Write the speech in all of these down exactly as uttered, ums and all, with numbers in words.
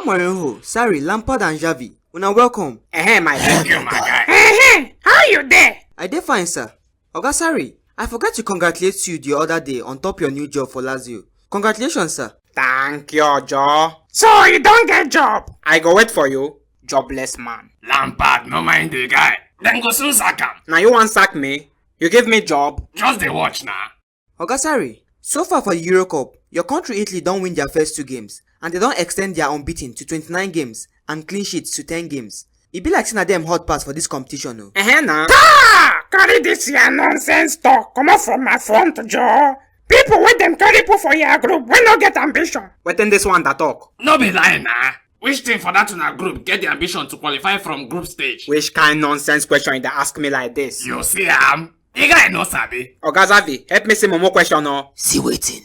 Mourinho, Sarri, Lampard and Xavi, una welcome. Ehem, my Thank you, my guy. Ehem, how you there? I dey fine, sir. Oga Sarri, I forget to congratulate you the other day on top your new job for Lazio. Congratulations, sir. Thank you, Joe. So you don't get job? I go wait for you, jobless man. Lampard, no mind the guy. Then go soon sack am. Now you want sack me? You give me job? Just dey watch now. Oga Sarri, so far for the Euro Cup, your country Italy don win their first two games and they don extend their unbeaten to twenty-nine games and clean sheets to ten games. E be like say na dem hot pass for this competition o. Ehe na. Ah! Carry this your nonsense talk comot from my front, Joe. People wey dem carry put for your group wey no get ambition. Wetin this one da talk? No be lie na. Which team for that una group get the ambition to qualify from group stage? Which kind nonsense question you dey ask me like this? You see am? The guy no sabi. Oga Xavi, help me see Momo question o. See wetin?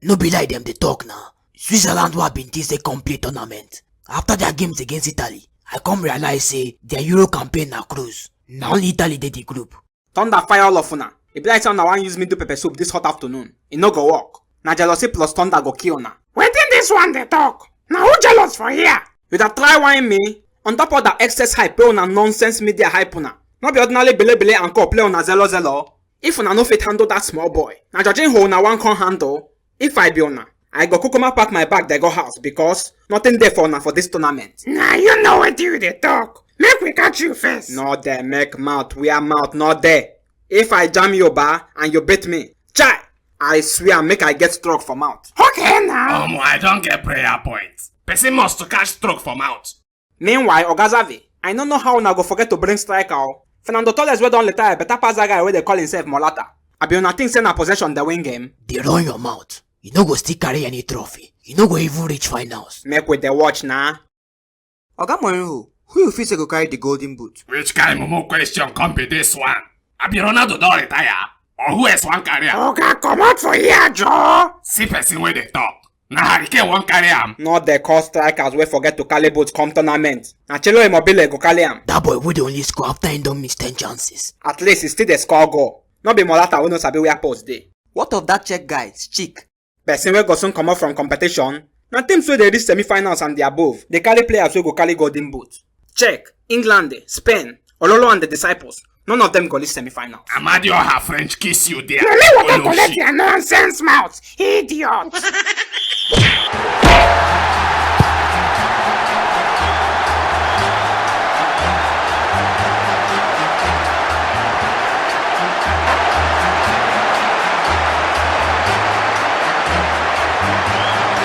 No be like dem dey talk na. Switzerland wey I bin think say come play tournament. After their games against Italy, I come realize say their Euro campaign na cruise. Na only Italy dey the group. Thunder fire all of una. E be like say una wan use me do pepper soup this hot afternoon. E no go work. Na jealousy plus thunder go kill una. Wetin this one dey talk? Na who jealous for here? You da try whine me? On top of that excess hype wey una nonsense media hype una. No be ordinary bele bele and call play una zero zero. If una no fit handle that small boy, na Jorginho una wan come handle. If I be una, I go kukuma pack my bag dey go house because nothing dey for una for this tournament. Na you know wetin you dey talk. Make we catch you first. No dey make mouth wear mouth no dey. If I jam you ba and you beat me, chai, I swear make I get stroke for mouth. Okay now. Omo, I don get prayer point. Person must to catch stroke for mouth. Meanwhile, Oga Xavi, I no know how una go forget to bring striker o. Fernando Torres wey don retire better pass that guy wey dey call himself Morata. Abi una think say na possession dey win game? Dey run your mouth. You no go still carry any trophy. You no go even reach finals. Make we dey watch na. Oga Mourinho, who you feel say go carry the golden boot? Which kind mumu question come be this one? Abi Ronaldo don retire? Or who else wan carry am? Oga, comot for here, Joe. See person wey dey talk. Na Harry Kane wan carry am. No dey call strikers wey forget to carry boot come tournament. Na Chelo Immobile go carry am. That boy wey dey only score after him don miss ten chances. At least he still dey score goal. No be Morata wey no sabi where post dey. What of that Czech guy, Schick? Person wey go soon comot from competition na teams wey dey reach semi-finals and above dey carry players wey go carry golden boot. Czech, England, Spain, Ololo and the Disciples, none of them go reach semi-finals. Amadioha French kiss you there. Na me water Olóṣì. Collect your nonsense mouth, idiot.